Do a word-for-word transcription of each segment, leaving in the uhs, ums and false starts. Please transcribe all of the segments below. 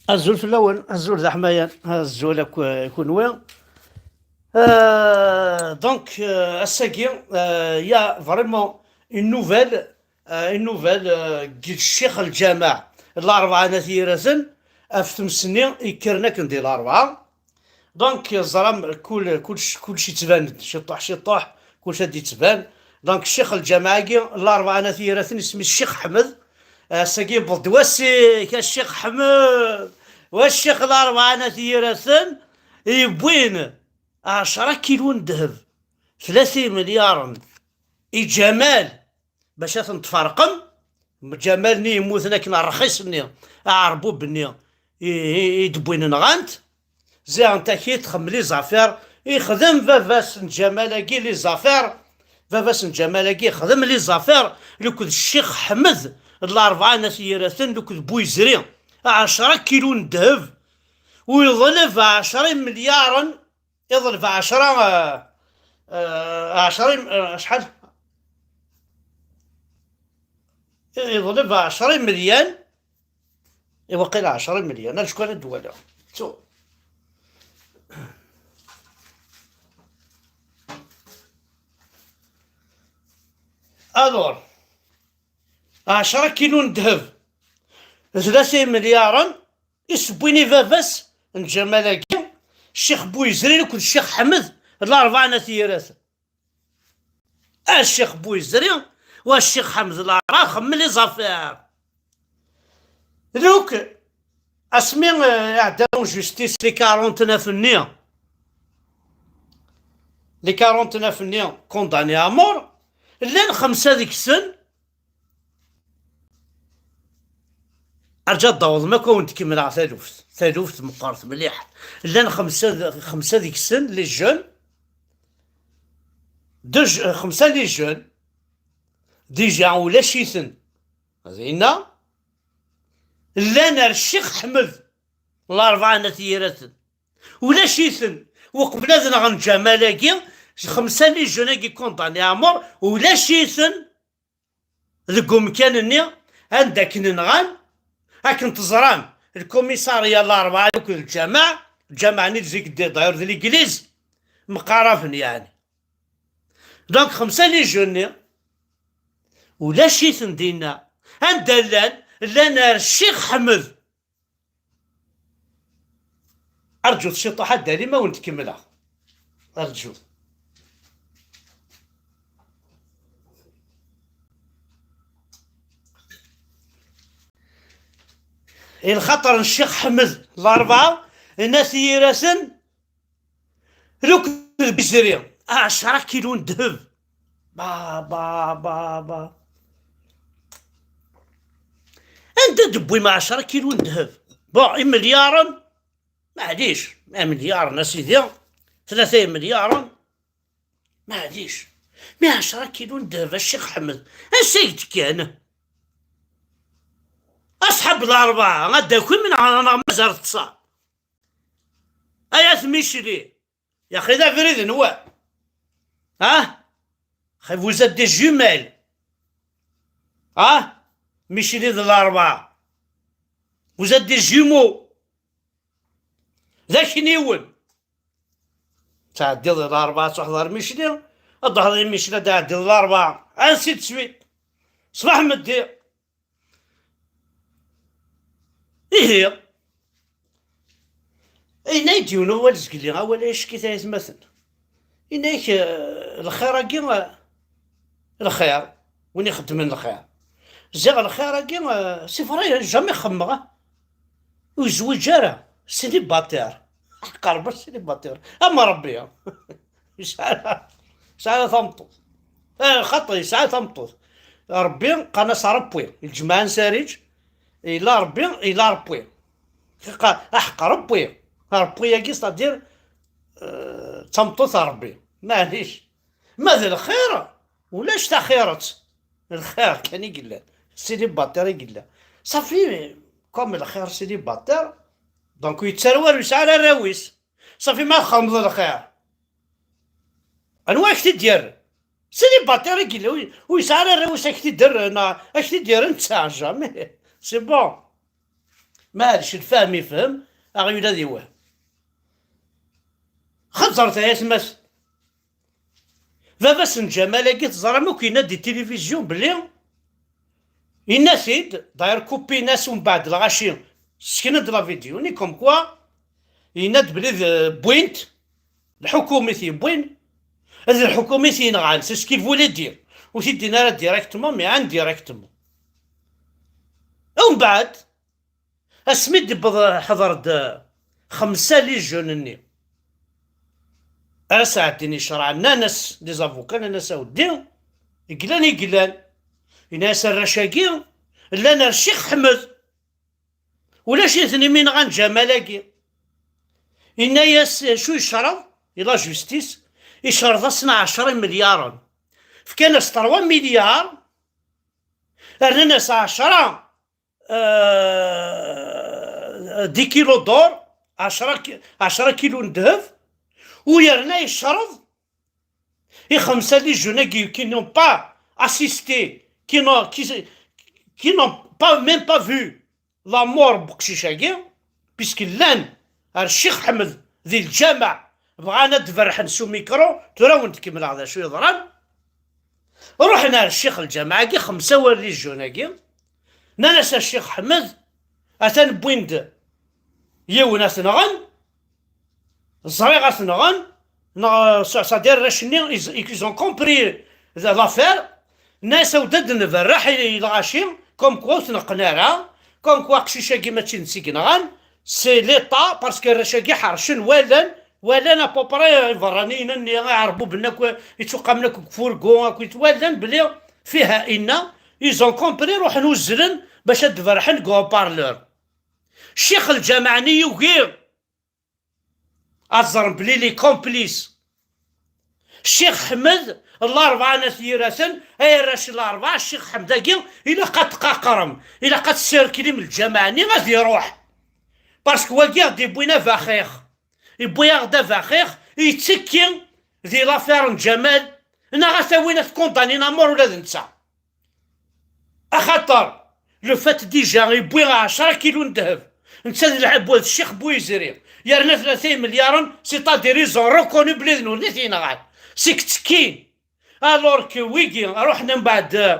Azul fell-awen, azul d aḥmayan, azul akk, eh, kunwi. Euh, donc, euh, ass-agi, euh, il y a vraiment une nouvelle, euh, une nouvelle, euh, deg ccix lǧameɛ, Larebɛa n At Yiraten, ɣef tmes-nni yekkren akken di Larebɛa. Donc, ẓram kul, kulc, kulc yettban-d ciṭuḥ, ciṭuḥ, kulc ad d-yettban. Donc, ccix lǧameɛ-agi, Larebɛa n At Yiraten, isem-is Ccix Ḥmed. Ass-agi yewweḍ-d wass-ik, a Ccix Ḥmed, wa Ccix Larebɛa n At Yiraten, yewwin ɛecra kilu n ddheb, tlata imelyaren i Ǧamal, bac ad ten-tferqem. Ǧamal-nni yemmuten akken rxis-nni, aɛerbub-nni i, i, i d-wwin nɣan-t. Ziɣen taki txemmel les affaires, ixdem baba-s n Ǧamal-agi les affaires. Baba-s n Ǧamal-agi ixdem les affaires, lekd Ccix Ḥmed, d Larebɛa n At Yiraten, lekd Buyzri, ɛecra kilu n ddheb, u yeḍleb ɛecra imelyaren, iḍleb ɛecra, eh, eh, ɛecra im-, eh, acḥal? Iḍleb ɛecra imelyan, i waqila ɛecra imelyan, acku ara d-walaɣ. Ttu. Alors, ɛecra kilu n ddheb, tlata imelyaṛen, i s-wwin i baba-s n Ǧamal-agi, Ccix Buyezri akked Ccix Ḥmed, Larebɛa n At Yiraten. A Ccix Buyezri, wa Ccix Ḥmed Larebɛa, xemmel les affaires. Donc, asmi, euh, iɛedda en justice les quarante-neuf-nni, les quarante-neuf-nni condamnés à mort, llan xemsa deg-sen, Arǧu ad d-awḍem akk, ad wen-d-kemmleɣ taluft. Taluft meqqret mliḥ. Llan xemsa, xemsa deg-sen, les jeunes. Deux, xemsa les jeunes. Déjà ulac-iten dinna. Llan ar Ccix Ḥmed, Larebɛa n At Yiraten. Ulac-iten. Uqbel ad nɣen Ǧamal-agi, xemsa les jeunes-agi condamnés à mort, ulac-iten deg umkan-nni anda akken nɣan, akken teẓram, lkumisarya Larebɛa akked lǧameɛ, lǧameɛ-nni d zik d-, d'ailleurs d l'église, mqaraben yeɛni. Donc, xemsa les jeunes-nni, ulac-iten dinna. Anda llan? Llan ar Ccix Ḥmed. Arǧut ciṭuḥ, ad d-alim, ad wen-d-kemmleɣ. Arǧut. I lxaṭer n Ccix Ḥmed Larebɛa, n At Yiraten, Lukd Bizri, ɛecra kilu n ddheb. Ba, ba, ba, ba. Anda d-tewwim ɛecra kilu n ddheb? Bon, imelyaṛen, maɛlic, imelyaṛen, a sidi, tlata imelyaṛen, maɛlic. Mi ɛecra kilu n ddheb, a Ccix Ḥmed, ansa i d-kkan? Aṣḥab Larebɛa, ad d-takim neɣ, neɣ mazal teṭṭsa? Ay at Micli, yaxi d abrid n wa? Ah? Vous êtes des jumelles. Ah? Micli d Larebɛa. Vous êtes des jumeaux. D akniwen. Tɛeddiḍ Larebɛa ad truḥeḍ ɣer Micli, ad d-truḥeḍ i Micli, ad tɛeddiḍ Larebɛa. Ainsi de suite. Ṣbeḥ meddi. Ihi, yenna-yi-d yiwen wawal zgelli, awal-a yeckit ay atmaten. Yenna-yak, eh, lxir-agi, eh, lxir, win ixeddmen lxir. Ziɣ lxir-agi, eh, c'est vrai, jamais xemmeɣ, ah. Ur yezwiǧ ara, célibataire. Aqerba célibataire. Am Rebbi. Yesɛa, yesɛa tameṭṭut. Eh, xaṭi, yesɛa tameṭṭut. Rebbi, qqaren-as Rebwi. Lǧemɛa n Sariǧ, yella Rebbi, yella Rebwi. Qa-, aḥeqq Rebwi. Rebwi-agi, c'est-à-dire, eh, d tameṭṭut n Rebbi. Maɛlic. Ma d lxir, ulac taxiret. Lxir kan i yellan. Célibataire i yella. Safi, comme lxir célibataire, donc yettaru ur yesɛi ara arraw-is. Safi ma txedmeḍ lxir, anwa ak-t-id-yerren? Célibataire i yella, ur yesɛi ara arraw-is ak-t-id-yerren, ak-t-id-yerren netta, jamais. C'est bon. Maɛlic, lfahem ifhem, aɣyul ad iwhem. Xeẓẓret ay atmaten. Baba-s n Ǧamal-agi, teẓram akk, yenna-d di tilivizyu belli, yenna-t-id, d'ailleurs, kupin-as umbeɛd lɣaci, sseknen-d la vidéo-nni, comme quoi, yenna-d belli d, wwin-t, lḥukumit yewwin, d lḥukumit yenɣan, c'est ce qu'il voulait dire. Ur t-id-yenna ara directement, mais indirectement. Umbeɛd, asmi d-yewweḍ, ḥḍer-d xemsa les jeunes-nni ara sɛeddin icreɛ, nnan-as les avocats, nnan-as: "A weddi, glan i glan." Yenna-as: "Arrac-agi llan ar Ccix Ḥmed. Ulac-iten imi nɣan Ǧamal-agi." Yenna-as: "Acu yecreḍ?" I la justice, icreḍ-asen ɛecra imelyaren. Fkan-as trois milliards, rnan-as ɛecra, euh, dix kilos d'or, ɛecra ki-, ɛecra kilu n ddheb, u yerna yecreḍ i xemsa les jeunes-agi qui n'ont pas assisté, qui n'ont, qui, qui n'ont pas, même pas vu la mort n uqcic-agi, puisque llan ar Ccix Ḥmed di lǧameɛ, bɣan ad d-berrḥen s umikru, tura wen-d-kemmleɣ d acu yeḍran. Ruḥen ar ccix lǧameɛ-agi, xemsa war les jeunes-agi, nnan-as: "A Ccix Ḥmed, atan wwin-d yiwen ad t-nɣen, ẓriɣ ad t-nɣen, neɣ, c'est-à-dire, arrac-nni, ils, ils ont compris l'affaire." Nnan-as: "Awi-d ad d-nberreḥ i, i lɣaci, comme quoi ur t-neqqen ara, comme quoi aqcic-agi mačči d netta i yenɣan, c'est l'État, parce que arrac-agi ḥercen, walan, walan à peu près iberraniyen-nni, iɛerbuben akk, ittuqamen akk deg furgu, akk it-, walan belli fiha inna, ils ont compris, ruḥen uzzlen bac ad d-berrḥen deg haut-parleur." Ccix lǧameɛ-nni yugi ad ẓren belli les complices. Ccix Ḥmed, Larebɛa n At Yiraten, ay arrac n Larebɛa, Ccix Ḥmed-agi, ilaq ad tqaqrem, ilaq ad tsirklim lǧameɛ-nni, ad iruḥ. Parce que wagi i ɣ-d-iwwin abaxix. Iwwi-yaɣ-d abaxix, yettekki di l'affaire n Ǧamal, neɣ ad t-awin ad t-condamnin à mort ula d netta. Axaṭer, le fait déjà, yewwi ɛecra kilu n ddheb, netta d lɛebwad Ccix Buyizri, yerna tlata imelyaren, c'est-à-dire ils ont reconnu belli d nutni t-yenɣan, seg ttekkin. Alors que wigi ruḥen mbeɛd, euh,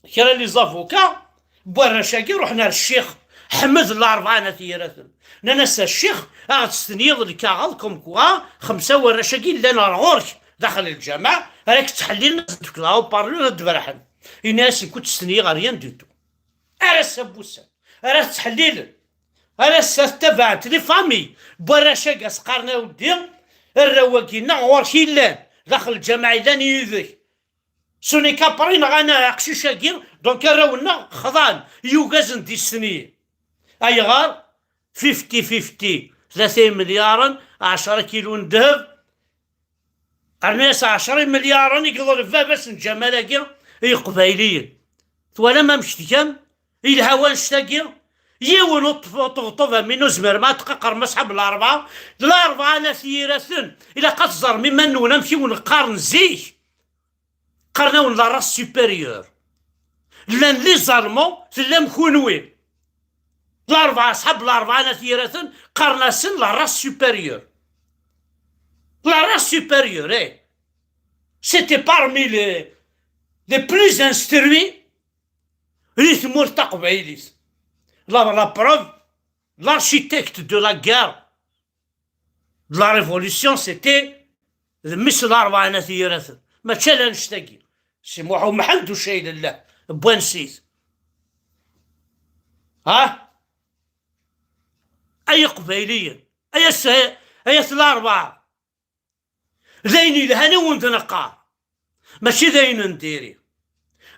kra les avocats n warrac-agi, ruḥen ar Ccix Ḥmed Larebɛa n At Yiraten. Nnan-as: "A Ccix, a ɣ-d-testenyiḍ lkaɣeḍ comme quoi xemsa warrac-agi llan ar ɣur-k daxel lǧameɛ, ara k-ttḥellilen, ad sen-tefkeḍ haut-parleur ad d-berrḥen." Yenna-as: "Nekk ur ttstenyiɣ rien du tout." Ar ass-a n wussan ara ttḥellilen, ar ass-a ttabaɛent les familles n warrac-agi, as-qqaren: "A weddi, arraw-agi-nneɣ ɣur-k i llan, daxel lǧameɛ i llan yid-k. Ce n'est qu'après nɣan aqcic-agi, donc arraw-nneɣ xḍan, yugi ad ten-d-istenyi." Ayɣer? Fifty fifty, tlata imelyaren, ɛecra kilu n ddheb, rnu-yas ɛecra imelyaren i yeḍleb baba-s n Ǧamal-agi i Yeqbayliyen. Twalam amek tgam? Yelha wanect-agi? Yiwen uṭṭef-, uṭebṭeb am win ur zmiren ad tqaqrem asḥab Larebɛa. Larebɛa n At Yiraten, ilaq ad teẓrem iman-nwen amek i wen-qqaren zik. Qqaren-awen la race supérieure. Llan les Allemands, tellam kunwi. Larebɛa, asḥab Larebɛa n At Yiraten, qqaren-asen la race supérieure. La race supérieure, eh. C'était parmi les, les plus instruits di tmurt taqbaylit. La, la preuve, l'architecte de la guerre de la révolution, c'était d mmi-s n Larebɛa n At Yiraten. Mačči ala annect-agi. Si Muḥ Umḥend Ucayel llah, n wansi-t? Ha? Ay Iqbayliyen, ay as-, ay at Larebɛa. D ayen yelhan i wen-d-neqqar, mačči d ayen n diri.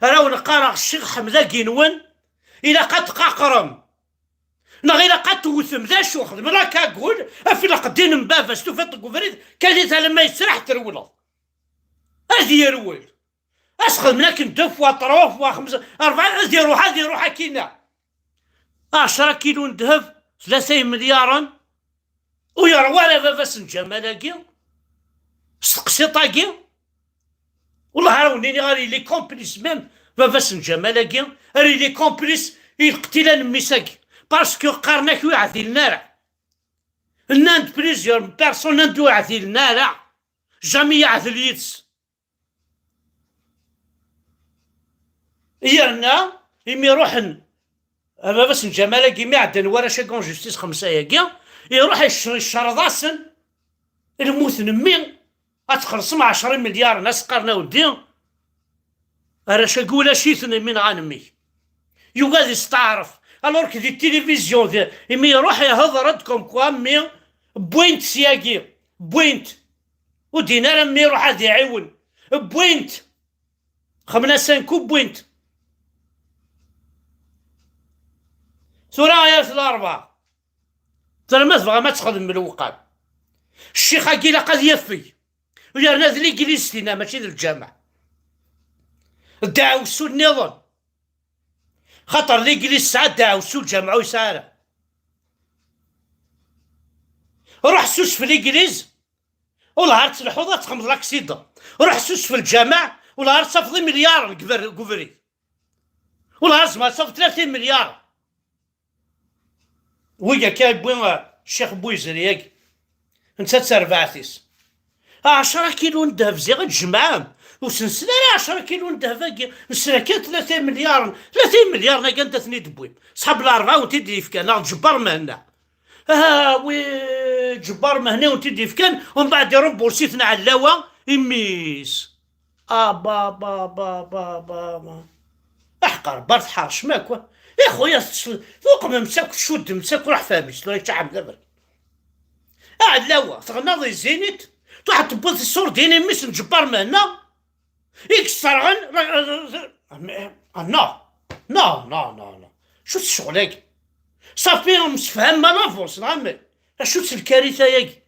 Ara wen-qqareɣ, Ccix Ḥmed-agi-nwen, ilaq ad tqaqrem. Neɣ ilaq ad tewtem d acu, xedmen la cagoule, af lqeddin n baba-s, tufiḍ deg ubrid, kalit alamma yettraḥ trewleḍ. Ad yerwel. Ad s-xedmen akken deux fois, trois fois, xemsa, rebɛa, ad iruḥ, ad iruḥ akkin-a. Ɛecra kilu n ddheb, tlata imelyaren, ur yerwa ara baba-s n Ǧamal-agi s teqsiṭ-agi. Wellah ara wen-iniɣ, ar yili complice même baba-s n Ǧamal-agi, ar yili complice i lqetla n mmi-s-agi, parce que qqaren-ak ur ɛdilen ara. Nnan-d plusieurs personnes, nnan-d ur ɛdilen ara, jamais yeɛdel yid-s. Yerna imi ruḥen, baba-s n Ǧamal-agi, mi ɛeddan warrac-agi en justice xemsa-agi, iruḥ icc-, iccerḍ-asen lmut n mmi, ad txellṣem ɛecra imelyaren, a s-qqaren a weddi, arrac-agi ulac-iten imi nɣan mmi-k. Yugi ad isteɛref. Alors que di tilivizyu, di, imi iruḥ ihḍer-d comme quoi mmi wwin-t syagi, wwin-t. Ur d-yenni ara mmi iruḥ ad iɛiwen. Wwin-t. Xemna cinq wwin-t. Tura ay at larebɛa. Tura ma tebɣam ad txedmem lewqam. Ccix-agi ilaq ad yafeg. U yerna d l'église tina, mačči d lǧameɛ. Ddeɛwessu nniḍen. Xaṭer l'église tesɛa ddeɛwessu, lǧameɛ ur yesɛi ara. Ruḥ susef l'église, ur lehar telḥuḍ ad txemmeḍ l'accident. Ruḥ susef lǧameɛ, ur lehar tafeḍ imelyaren deg ber-, deg ubrid. Ur lehar tzemreḍ tafeḍ tlata imelyaren. Wigi akka yewwi, uh, Ccix Buyezri-agi, netta d terbaɛt-is. Ɛecra kilu n ddheb ziɣ i d-tjemɛem. Ur s-nsel ara ɛecra kilu n ddheb-agi, nsel kan tlata imelyaren. Tlata imelyaren-agi anda ten-id-tewwim? Ṣḥab Larebɛa wen-t-id-yefkan, neɣ Ǧebbar Mhenna? Ah, wi Ǧebbar Mhenna wen-t-id-yefkan, umbeɛd irumbursi-ten Ɛellawa, i mmi-s. Ah, ba, ba, ba, ba, ba, ba. Aḥeqq Rebbi, ar tḥercem akk. I xuya, tettl-, tuqmem-tt akk, tcuddem-tt akk, ruḥ fhem-itt, tura yečča ḥmed aberkan. Ɛellawa, teɣnaḍ i Zénith, truḥ tewwiḍ tiṣurdin i mmi-s n Ǧebbar Mhenna, i yesserɣen, ah, non, non, non, non, non. Acu-tt ccɣel-agi? Safi, msefham ma l'avance, neɣ amek? Acu-tt lkarita-agi?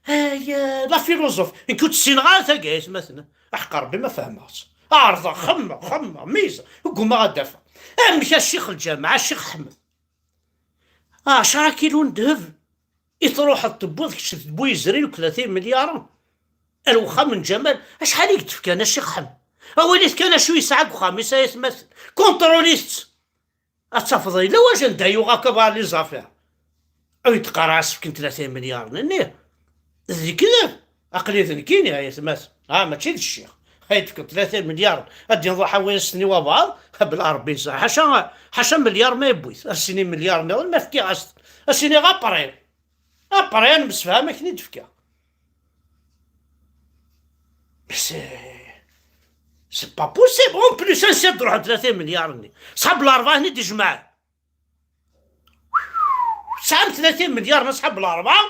Ay, eh, la philosophe. Nekk ur tt-ssineɣ ara tagi, ay atmaten. Aḥeqq Rebbi ma fehmeɣ-tt. Ɛerḍeɣ, xemmeɣ, xemmeɣ, mizeɣ, ur ggumaɣ ad d-afeɣ. Amek a ccix lǧameɛ, a ccix Ḥmed? Ɛecra kilu n ddheb i truḥeḍ tewwiḍ kečč d Buyezri deg tlata imelyaren ar wexxam n Ǧamal. Acḥal i k-d-fkan a ccix Ḥmed? Awali-t kan acu yesɛa deg uxxam-is, ay atmaten. Kontrolit-tt. Ad tafeḍ yella wacu anda yuɣ akk aba les affaires. Ur yi-d-qqar ara sefken tlata imelyaren-nni. D lekdeb. Aql-i d nekkini, ay atmaten. Ah, mačči d ccix. Ay d-tefkeḍ tlata imelyaren, ad d-iḍuḥ awi asten i wabɛaḍ, bla Rebbi yesɛa. Ḥaca, ḥaca melyar ma yewwi-t. Ar sin imelyaren nniḍen ma fkiɣ-as-t. Ad s-iniɣ après. Après, ad nemsefham, ad k-ten-id-fkeɣ. C'est, c'est pas possible. En plus, ansi ad d-ruḥen tlata imelyaren-nni? Ṣḥab Larebɛa ten-id-ijemɛen. Tesɛam tlata imelyaren a ṣḥab Larebɛa,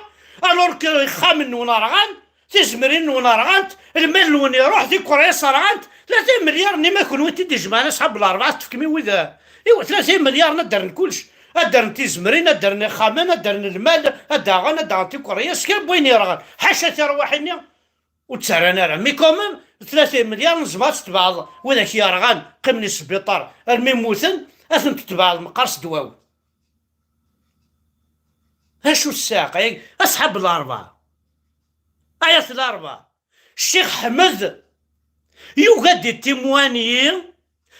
alors que ixxamen-nwen rɣan, tizemrin-nwen rɣant, lmal-nwen iruḥ, tikeryas rɣant, tlata imelyaren-nni ma kenwi t-id-ijemɛen a ṣḥab Larebɛa, ad t-tefkem i wid, i tlata imelyaren ad d-rren kullec, ad d-rren tizemrin, ad d-rren ixxamen, ad d-rren lmal, ad d-aɣen, ad d-aɣen tikeryas, kra n wayen yerɣan, ḥaca tirwiḥin-nni. Ur tt-rran ara. Mais quand même, tlata imelyar nezmer ad tetbeɛḍ widak yerɣan, qqimen i sbiṭar, armi mmuten, ad ten-tetbeɛḍ meqqar s ddwawi. Acu ssaɛqa-yagi? Asḥab Larebɛa. Ayat Larebɛa. Ccix Ḥmed yugi ad d-itimwanyi,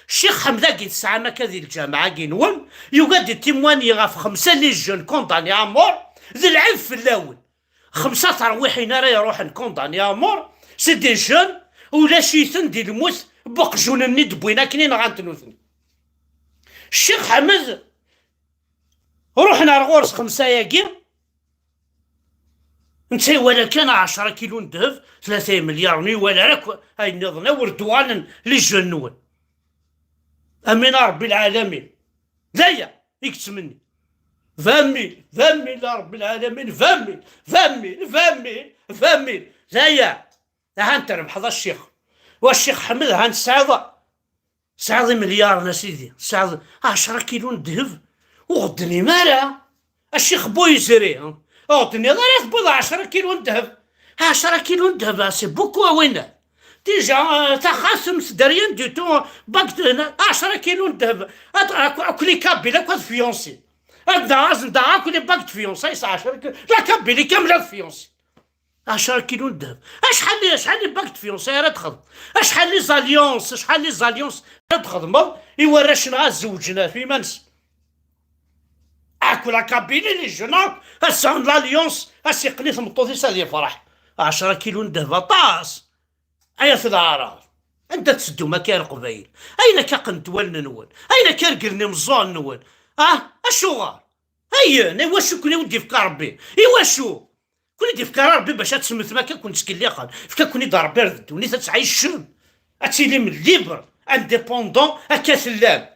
Ccix Ḥmed-agi tesɛam akka di lǧameɛ-agi-nwen, yugi ad d-itimwanyi ɣef xemsa les jeunes condamnés à mort, d lɛib fell-awen. Xemsa terwiḥin ara iruḥen condamnés à mort, c'est des jeunes, ulac-iten di lmut n weqjun-nni d-wwin akken i nɣan-t nutni. Ccix Ḥmed, ruḥen ar ɣur-s xemsa-yagi, netta iwala kan ɛecra kilu n ddheb, tlata imelyaren, ur iwala ara akk ayen nniḍen, awer d-uɣalen les jeunes-nwen. Amin a Rebbi lɛalamin. D aya i yettmenni. Vingt mille, vingt mille a Rebbi lɛalamin, vingt mille, vingt mille, vingt mille, vingt mille. D aya. Ahan trebḥeḍ a ccix. Wa ccix Ḥmed, ahan tesɛiḍ, tesɛiḍ imelyaren a sidi. Tesɛiḍ ɛecra kilu n ddheb. Ur ɣ-d-tennim ara. A ccix Buyezri, ur ɣ-d-tenniḍ ara tewwiḍ ɛecra kilu n ddheb. Ɛecra kilu n ddheb, c'est beaucoup a winna. Déjà, euh, taxatemt, de rien du tout, bac de, ɛecra kilu n ddheb. Ad, akk, akk les Kabyles, akk ad fiancés. Anda asen-d akk les bagues de fiançailles, ɛecra kilu, la Kabylie kamel ad fiancé. Ɛecra kilu n ddheb. Acḥal, acḥal les bagues de fiançailles ara d-xedmeḍ? Acḥal les alliances, acḥal les alliances ara d-xedmeḍ i warrac-nneɣ ad zewǧen ɣef iman-nsen? Akk la Kabylie, les jeunes akk, ad sɛun l'alliance, ad s-iqqen i tmeṭṭut-is ad yefreḥ. Ɛecra kilu n ddheb aṭas. Ay at leɛraḍ, anda tetteddum akka a Leqbayel? Ayen akka qqnent wallen-nwen, ayen akka reglen imeẓẓuɣen-nwen? Ah, acuɣer? Ayen, i wacu ken-id-ifka Rebbi? I wacu? Ken-id-ifka Rebbi bac ad temmtem akka ken-ttkellixen. Ifka-ken-id Rebbi ar d ddunit ad tɛicem, ad tilim libre, indépendant, akka tellam.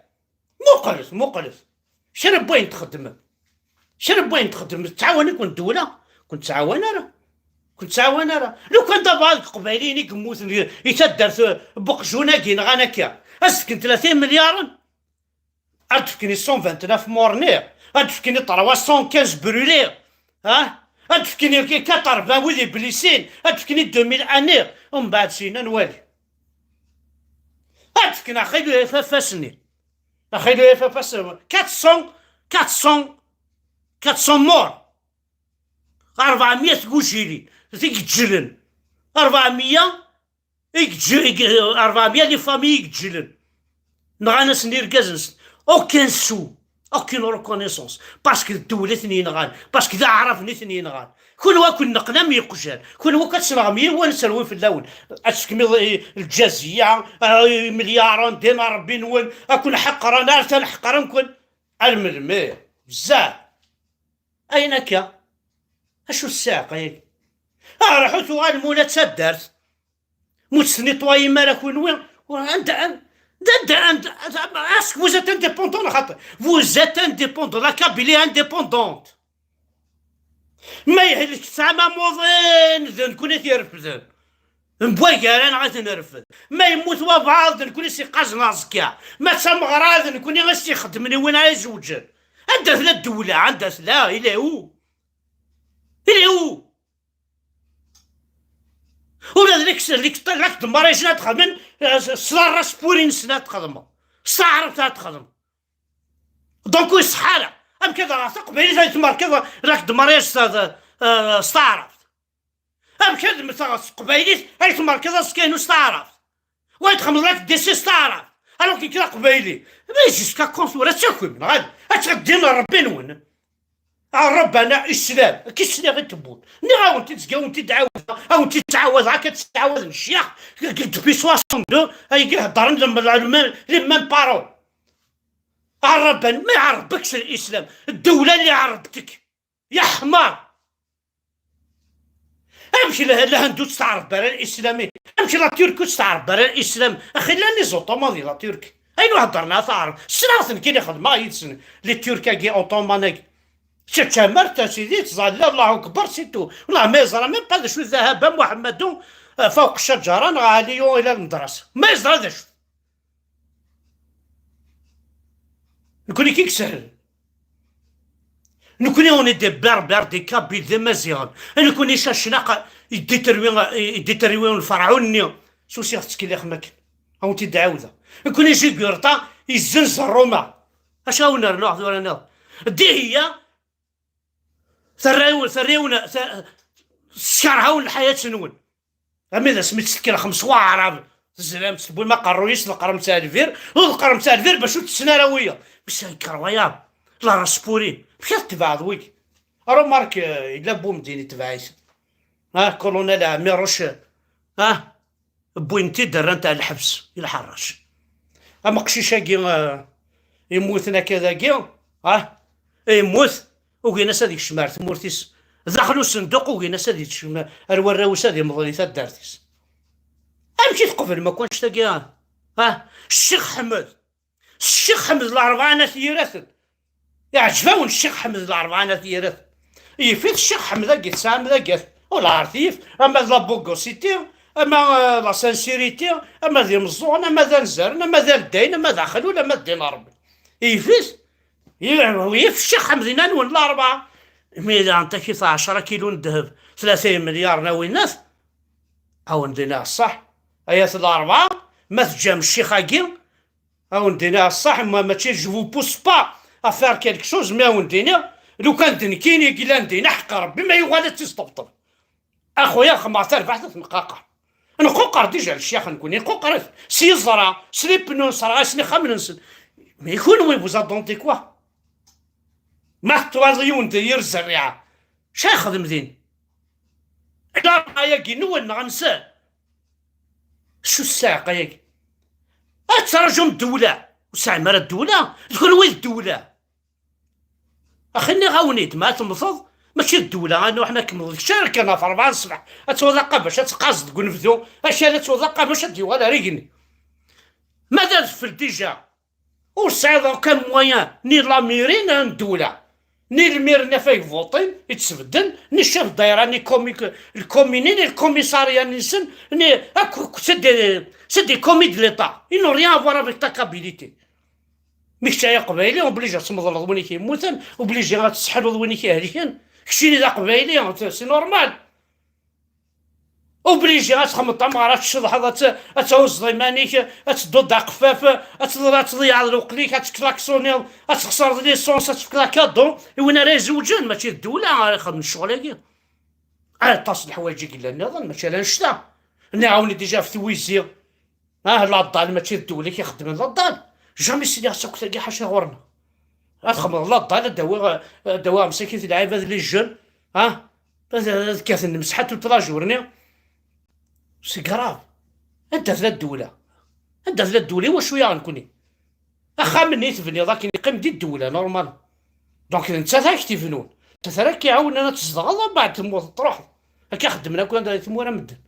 Muqlet, muqlet. Kra n wayen txeddmem. Kra n wayen txeddmem. Tettɛawan-iken ddewla? Ken tettɛawan ara. Ken tettɛawan ara. Lukan d abɛaḍ n Iqbayliyen i yemmuten i, i taddart n Buqjun-agi nɣan akka, ad s-fken tlata imelyaren? Ad d-fken cent vingt-neuf morts-nni, ad d-fken trois cent quinze brûlés, ha? Ad d-fken quatre-vingts wid iblisin, ad d-fken deux mille années, umbeɛd syin ad nwali. Ad d-fken axil ifafas-nni. Axil ifafas, quatre cents, quatre cents, quatre cents morts. Rebɛemya tgujilin i iǧǧlen. Rebɛemya i iǧ-, i iǧ-, rebɛemya les familles i iǧǧlen. Nɣan-asen irgazen-nsen. Aucun sou, aucune reconnaissance. Parce que d ddewla i ten-yenɣan. Parce que d aɛraben i ten-yenɣan. Kunwi ad ken-neqqen am iqjan. Kunwi akk ad tesneɣem yiwen ad serwi fell-awen. Ad tefkem i, i Lǧaziya, a, imelyaren, ddin Ṛebbi-nwen, ad ken-ḥeqren, ar tan ḥeqren-ken. Ar melmi? Bezzaf. Ayen akka. Acu ssiɛqa-yagi? Ah, ruḥut uɣalem ula d taddart. Mu tettnitwayim ara kunwi, anda, anda, anda, anda, est-ce que vous êtes indépendant, neɣ xaṭi? Vous êtes indépendant, la Kabylie indépendante. Ma yehlek tesɛam amuḍin, d nekkni i t-irefden. N waggar-a neɣ ad t-nerfed. Ma yemmut wabɛaḍ, d nekkni i s-iqqazen aẓekka. Ma d tameɣra, d nekkni i s-ixeddmen i win ara izewǧen. Anda tella ddewla? Anda tella? Il est où? Il est où? Ula d lek-, lek-, lak d mariage ad txedmen, eh, s, s la diaspora-nsen ad txedmeḍ. S taɛrabt ad txedmeḍ. Donc ur iṣeḥḥa ara. Amek ad aɣeɣ taqbaylit ay tmerkeḍ lak d mariage s, eh, s taɛrabt? Amek ad mmteɣ s teqbaylit ay tmerkeḍ aẓekka-inu s taɛrabt? Wa txemmeḍ lak disi s taɛrabt. Alors que kra aqbayli. Mais jusqu'à quand tura ad takum, neɣ ad, ad tɣeddin Rebbi-nwen? A Ṛebbi-nneɣ islam, akka i sliɣ i tewwurt. Nniɣ-awen-t-id, zgiɣ-awen-t-id ɛawdeɣ, awen-t-id ttɛawadeɣ, akka tt-ttɛawaden ccyax, depuis soixante-deux, ayagi heddren les, les mêmes, les mêmes paroles. A Ṛebbi-nneɣ, ma iɛrebbek s lislam, ddewla اللي عربتك. يا حمار. Amek la, la Hind ur testeɛreb ara lislam? Amek la Turquie ur testeɛreb ara lislam? Axi llan les ottomans di la Turquie. Ayen ur heddren ara taɛrabt. Ssneɣ-ten kan, xedmeɣ yid-sen, les Turcs-agi, ottoman-agi. Teččamart, a sidi, ttẓalla, Allahu Akbar, c'est tout. Wellah ma yeẓra même pas d acu ذهب محمد فوق الشجرة neɣ عالي إلى المدرسة. Ma yeẓra d acu. Nekkni kan yeshel. Nekkni, on est des Berbères, des Kabyles, d Imaziɣen. Nekkni cacnaq, yedditerwi, yedditerwi lferɛun-nni. S usiɣ tettkellixem akken. Ad wen-t-id-ɛawdeɣ. Nekkni Jugurta yezzenz Roma. Acu ad wen-rnuɣ tura nniḍen? Dihiya terra-wen, terra-wen, ter-, teskarha-wen lḥayat-nwen. Ami d asmi tt-tekker xems waɛrab, tezlam-tt, tewwim aqerruy-is, tḍeqqrem-tt ar lbir, ur tḍeqqrem-tt ar lbir bac ur tetten ara wiyaḍ. Mais c'est incroyable. La diaspora. Amek ad tebɛeḍ wigi? Remarque, euh, yella Boumediene itbeɛ-it. Ah, colonel Amirouche. Ah, wwin-t-id, rran-t ar lḥebs, i lḥeṛṛac. Ameqcic-agi, euh, yemmuten akka dagi, ah, yemmut, ugin-as ad yekcem ar tmurt-is. Daxel usenduq, ugin-as ad yekcem ar warraw-is, ad imḍel i taddart-is. Amek i tqeblem akk annect-agi? Ha? Ccix Ḥmed. Ccix Ḥmed Larebɛa n At Yiraten. Iɛǧeb-awen Ccix Ḥmed Larebɛa n At Yiraten? Yif-it Ccix Ḥmed-agi tesɛam d agat. Ur la ɣer t-yif, ama d la bogosité, ama, euh, la sincérité, ama d imeẓẓuɣen, ama d anzaren, ama d aldayen, ama d axlul, ama d ddin Ṛebbi. Yif-it? Yif Ccix Ḥmed inan-wen Larebɛa. Mi daɣen takit ɛecra kilu n ddheb, tlata imelyaren a winnat. A wen-d-iniɣ ṣṣeḥ, ay at Larebɛa, ma teǧǧam ccix-agi, a wen-d-iniɣ ṣṣeḥ, ma mačči je vous pousse pas, Affaire quelque chose, mi awen-d-iniɣ, lukan d nekkini i yellan din, aḥeqq Rebbi ma yuɣal ad tt-isṭebṭeb. A xuya, xemmeɣ tarbaɛt ad tneqqaqer. Nquqer déjà leccyax nekkni, nquqer-it. S yiẓra, s les pneus, sserɣasen ixxamen-nsen. Mais kunwi, vous attendez quoi? Ma teṭṭwaleḍ yiwen d yir zerriɛa, acu yexdem din? Larbaɛa-agi nwen neɣ nsen? Acu ssiɛqa-yagi? Ad traǧum ddewla? Ur tesɛim ara ddewla? D kunwi d ddewla. Axi nniɣ-awen-id, ma temmteḍ, mačči d ddewla, a nuḥ, ad kemmleḍ kečč ara kan ɣef rebɛa n ṣṣbeḥ, ad twaḍ aqabac ad teqqazeḍ deg unebdu, akal ad twaḍ aqabac ad d-yuɣal ar igenni. Ma d adfel déjà, ur tesɛiḍ aucun moyen, ni la mairie, ni n ddewla, ni lmir n afag votin i d-sbedden, ni chef daïra, ni comi-, lkomini, ni lkomisarya-nsen, ni akk, c'est des, c'est des commis de l'État. Ils n'ont rien à voir avec ta Kabylie. Mi kečč ay aqbayli, obligé ad tmeḍleḍ win i k-yemmuten, obligé ad tesseḥluḍ win i k-ihelken. Keččini d aqbayli, c'est normal. Obligé ad txedmeḍ tameɣra, ad tceḍḥeḍ, ad t-, ad tɛuzzeḍ iman-ik, ad tedduḍ d aqeffaf, ad tḍ-, ad tḍeyyɛeḍ lweqt-ik, ad tklaksuniḍ, ad txeṣreḍ licence, ad tefkeḍ akadu i win ara izewǧen, mačči d ddewla ara ixedmen ccɣel-agi. Aṭas n leḥwayeǧ i yellan nniḍen, mačči ala annect-a. Nniɣ-awen-d déjà ɣef twizi. Ah, laḍal, mačči d ddewla i ixeddmen laḍal. Jamais sliɣ s akk tagi ḥaca ɣur-neɣ. Ad xedmeḍ laḍal, ad d-awiɣ, ad d-awiɣ msakit lɛibad, les jeunes. Ah, ad, ad kkaten lemseḥat toute la journée. C'est grave. Anda tella ddewla? Anda tella ddewla? I wacu yaɣ nekkni? Axxam-nni i tebniḍ akken yeqqim di ddewla, normal. Donc, d nettat ara k-t-ibnun. D nettat ara k-iɛawnen ad tzedɣeḍ, mbeɛd temmuteḍ, truḥeḍ. Akka xeddmen akk anda i tmura medden.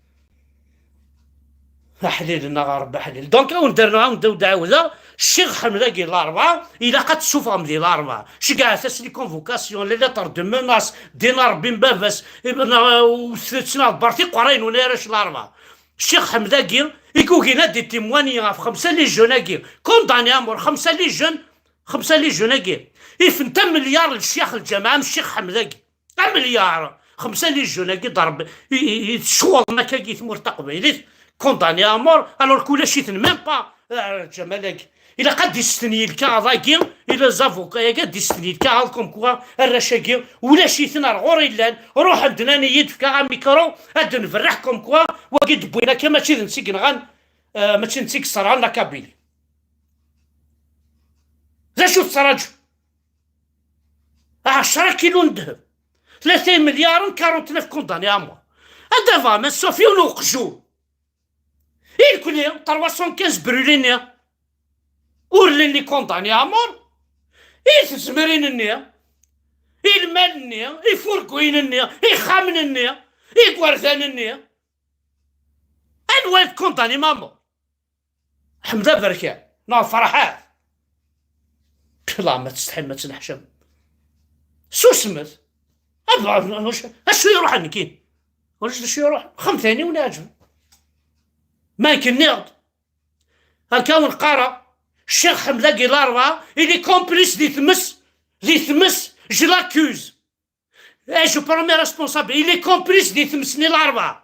Aḥlil-nneɣ a Rebbi, aḥlil. Donc, awen-d-rnuɣ, awen-d-ɛawdeɣ, Ccix Ḥmed-agi Larebɛa, ilaq ad t-tessufɣem di Larebɛa. Ceggɛet-as les convocations, les lettres de menace, ddin a Rebbi n baba-s, neɣ, u tettnaɣ bar tiqwarayen n arrac Larebɛa. Ccix Ḥmed-agi i yugin ad d-itimwani ɣef xemsa les jeunes-agi. Condamné à mort, xemsa les jeunes, xemsa les jeunes-agi. Ifent amelyar n ccix lǧameɛ am Ccix Ḥmed-agi. Amelyar! Xemsa les jeunes-agi d Rebbi i, i, i tecɣuḍen akkagi i tmurt taqbaylit. Condamné à mort, alors que ulac-iten même pas, euh, Ǧamal-agi. Ilaq ad d-istenyi lkaɣeḍ-agi, i les avocats-agi, ad d-istenyi lkaɣeḍ comme quoi arrac-agi ulac-iten ar ɣur i llan, ruḥen-d nnan-iyi-d fkiɣ amikru, ad d-nberreḥ comme quoi wagi d-wwin akka mačči d netta i yenɣan, euh, mačči d netta i yesserɣen la Kabylie. D acu tettraǧu? Ɛecra kilu n ddheb, tlata imelyaren, quarante-neuf condamnés à mort. Anda bɣam ad tṣuf yiwen uqjur? I nekni, trois cent quinze brûlés-nni, ur llin ni condamnés à mort? I tezmirin-nni, i lmal-nni, ifurguyen-nni, ixxamen-nni, igerdan-nni, anwa i d condamnés à mort? Ḥmed Aberkan neɣ Ferḥat? Pla ma tsetḥim, ma tneḥcam. Susmet. Ad, acu iruḥen nekkini? Ulac d acu iruḥen. Xemtani wen-iɛeǧben. Ma nekk nniɣ-d. Akka wen-qqareɣ. Ccix Ḥmed-agi Larebɛa, il est complice di tmes, di tmes, je l'accuse. Eh, je prends mes responsables. Il est complice di tmes-nni Larebɛa.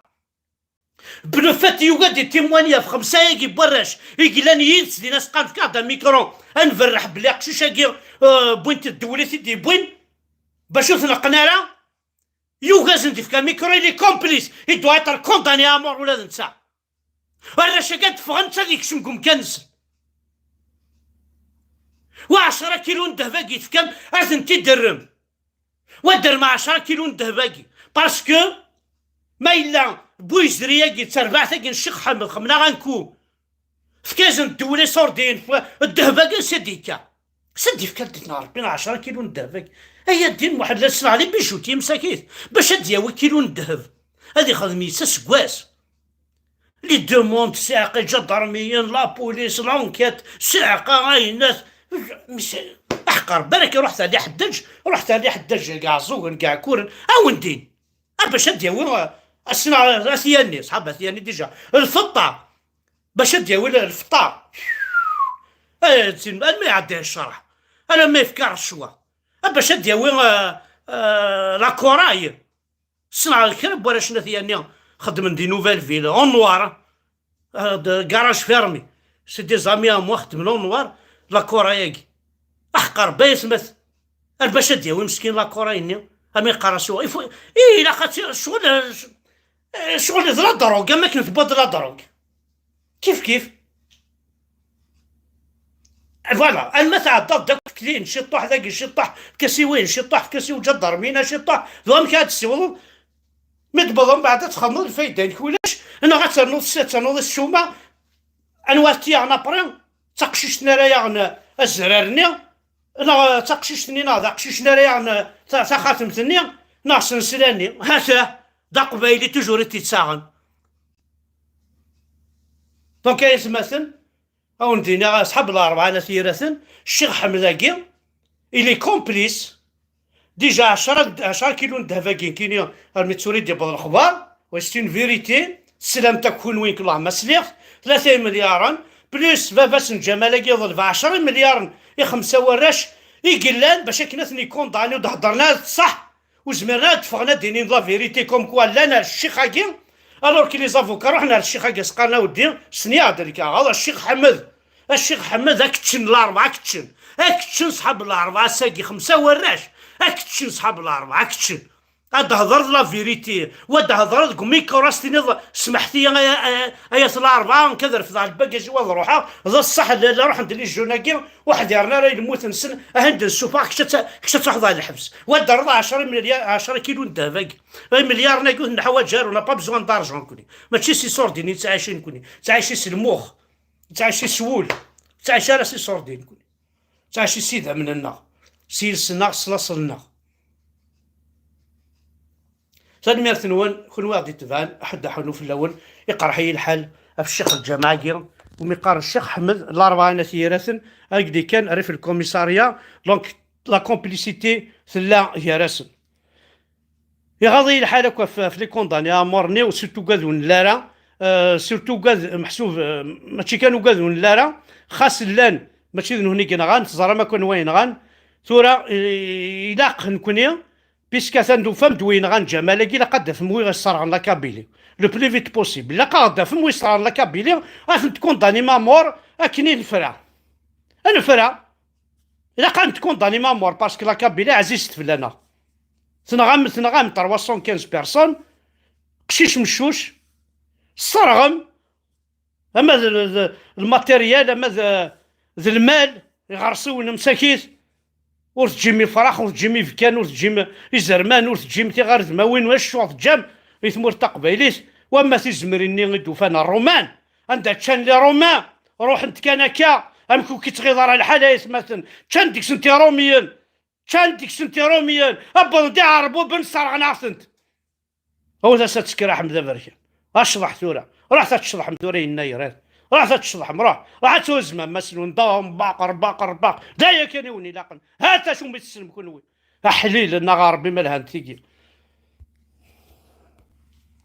Bnufat yugi ad d-itimwani ɣef xemsa-agi n warrac i yellan yid-s din, as-qqaren fkiɣ-d amikru, ad nberreḥ belli aqcic-agi, euh, wwin-t ddewla i t-id-yewwin, bac ur t-neqqen ara. Yugi ad sen-d-yefk amikru, il est complice, il doit être condamné à mort ula d netta. Arrac-agi ad d-ffɣen, netta ad yekcem deg umkan-nsen. Wa ɛecra kilu n ddheb-agi tefkam, ad tent-id-terrem. Wa dermeɛ ɛecra kilu n ddheb-agi. Parce que ma yella bu yezri-agi d terbaɛt-agi n Ccix Ḥmed xemna anku, fkazen ddewla iṣurdiyen, ddheb-agi s ad d-yekka. S ad d-yefka ddin n Rebbi ɛecra kilu n ddheb-agi. Ay a ddin Muḥend, la ssneɣ les bijoutiers msakit. Bac ad d-yawi kilu n ddheb, ad ixdem yes aseggas. Les demandes, ssiɛqa iǧadarmiyen, la police, l'enquête, ssiɛqa ayennat. Aḥeqqar, balak iruḥ tali ḥeddaj, ruḥ tali ḥeddaj, deg Ɛeẓẓugen, deg Ɛkuren, a wen-din. A bac ad d-yawi, a, ass-n, a, a t-yanni, ṣṣḥab a t-yanni déjà. Lfeṭṭa. Bac ad d-yawi l-, lfeṭṭa. Eh, tin, alma iɛedda ccreḥ. Alamma yefka rrecwa. A bac ad d-yawi, eh, eh, la corail. Ssneɣ kra n warrac n At Yanni xeddmen di Nouvelle Ville, en noir, euh, de garage fermé. C'est des amis à moi, xeddmen en noir, la corail-agi. Aḥeqq Rebbi ay atmat. Ar bac ad d-yawi meskin la Corée-nni, am yeqqar-as wa, il faut, i, ilaq ad tt-, ccɣel, ccɣel d la drogue, am akken tewwiḍ la drogue. Kif kif. Voilà, alma tɛeddaḍ-d akk tlin, ciṭṭuḥ dagi, ciṭṭuḥ fkasiwin, ciṭṭuḥ fkasiw ǧadarmina, ciṭṭuḥ d wamek ad tessiwḍeḍ. Mi d-tewwḍeḍ mbeɛd ad txedmeḍ lfayda-inek ulac, neɣ ad ternuḍ s-, ad ternuḍ ssuma. Anwa ara t-yaɣen après? D taqcict-nni ara yaɣen azrar-nni, neɣ d taqcict-nni, neɣ d aqcic-nni ara yaɣen ta-, taxatemt-nni, neɣ s nsla-nni? Hata, d aqbayli toujours i t-yettaɣen. Donc ay atmaten, a wen-d-iniɣ, asḥab Larebɛa n At Yiraten, Ccix Ḥmed-agi, il est complice. Déjà ɛecra, ɛecra kilu n ddheb-agi nekkini, armi d tura i d-yewweḍ lexbar, wa c'est une vérité, teslamt akk kunwi, nekk Allah ma sliɣ, tlata imelyaren, plus baba-s n Ǧamal-agi yeḍleb ɛecra imelyaren i xemsa warrac i yellan bac akken ad ten-ikundani, ur d-heddren ara d ṣṣeḥ, ur zmiren ara ad d-ffɣen ad d-inin la vérité comme quoi llan ar ccix-agi, alors que les avocats ruḥen ar ccix-agi, s-qqaren: "Aweddi, sniɣ-d lkaɣeḍ, a Ccix Ḥmed, a Ccix Ḥmed, ad k-ččen Larebɛa, ad k-ččen, ad k-ččen ṣḥab Larebɛa, ass-agi xemsa warrac, ad k-ččen ṣḥab Larebɛa, ad k-ččen." Ad d-thedreḍ la vérité, wa d-thedreḍ deg umikru, ad s-tiniḍ: "Smeḥt-iyi, ay, ay, ay at Larebɛa, nekk ad refdeɣ lbagaj-iw ad ruḥeɣ, d ṣṣeḥ, la, la ruḥen-d les jeunes-agi, ur ḥdiren ara i lmut-nsen, ahan d-nessufeɣ, kečč ad t-, kečč ad truḥeḍ ɣer lḥebs." Wa d-terreḍ ɛecra imelyar, ɛecra kilu n ddheb-agi. Imelyaren-agi ur ten-neḥwaǧ ara, on n'a pas besoin d'argent, nekkni. Mačči si sordine i nettɛici nekkni. Nettɛici s lmux. Nettɛici s wul. Nettɛici ara si sordine nekkni. Nettɛici s idammen-nneɣ. S yiles-nneɣ, s laṣel-nneɣ. Tanemmirt-nwen, kunwi i ɣ-d-itebɛen, aḥuddu aḥunnu fell-awen, iqerḥ-iyi lḥal ɣef ccix lǧameɛ-agi, umi qqaren Ccix Ḥmed, Larebɛa n At Yiraten, ad d-ikkan rrif lkumisarya, donc la complicité tella gar-asen. Iɣaḍ-iyi lḥal akk ɣef, ɣef les condamnés à mort-nni, surtout ugad ur nelli ara, euh, surtout ugad meḥsub, euh, mačči kan ugad ur nelli ara, xas llan, mačči d nehni i yenɣan, teẓram akk anwa yenɣan. Tura, i-, ilaq nekni, puisque atan tufam-d wi yenɣan Ǧamal-agi, ilaq ad d-tafem wi yesserɣen la Kabylie. Le plus vite possible. Ilaq ad d-tafem wi yesserɣen la Kabylie, ad ten-tkundanim à mort, akken i nefra. Ad nefra. Ilaq ad ten-tkundanim à mort, parce que la Kabylie ɛzizet fell-aneɣ. Tenɣam, tenɣam trois cent quinze personnes, qcic meccuc, tesserɣem, ama d, d, d lmatéryal, ama d, d lmal, iɣersiwen, msakit, ur teǧǧim ifrax, ur teǧǧim ibekkan, ur teǧǧim izerman, ur teǧǧim tiɣardmawin, wacu ur teǧǧam i tmurt taqbaylit, wamma tizemrin-nni i d-ufan Ṛṛuman, anda ččan les Romains, ruḥent kan akka, amek ur k-ittɣiḍ ara lḥal ay atmaten, ččan deg-sent Iṛumiyen, ččan deg-sent Iṛumiyen, wwḍen-d Iɛerbuben, sserɣen-aɣ-tent. Awet-as ad tekker, a Ḥmed Aberkan. A ccḍeḥ tura. Ruḥet ad tecḍeḥem tura, yenna yerad. Ruḥet ad tecḍeḥem, ruḥ. Ruḥ ad tuzmem mass-nwen. Dam, baqer, baqer, baqer. D aya kan i wen-ilaqen. Hat acu mi tessnem kunwi. Aḥlil, nnaɣ a Ṛebbi ma lhant tigi.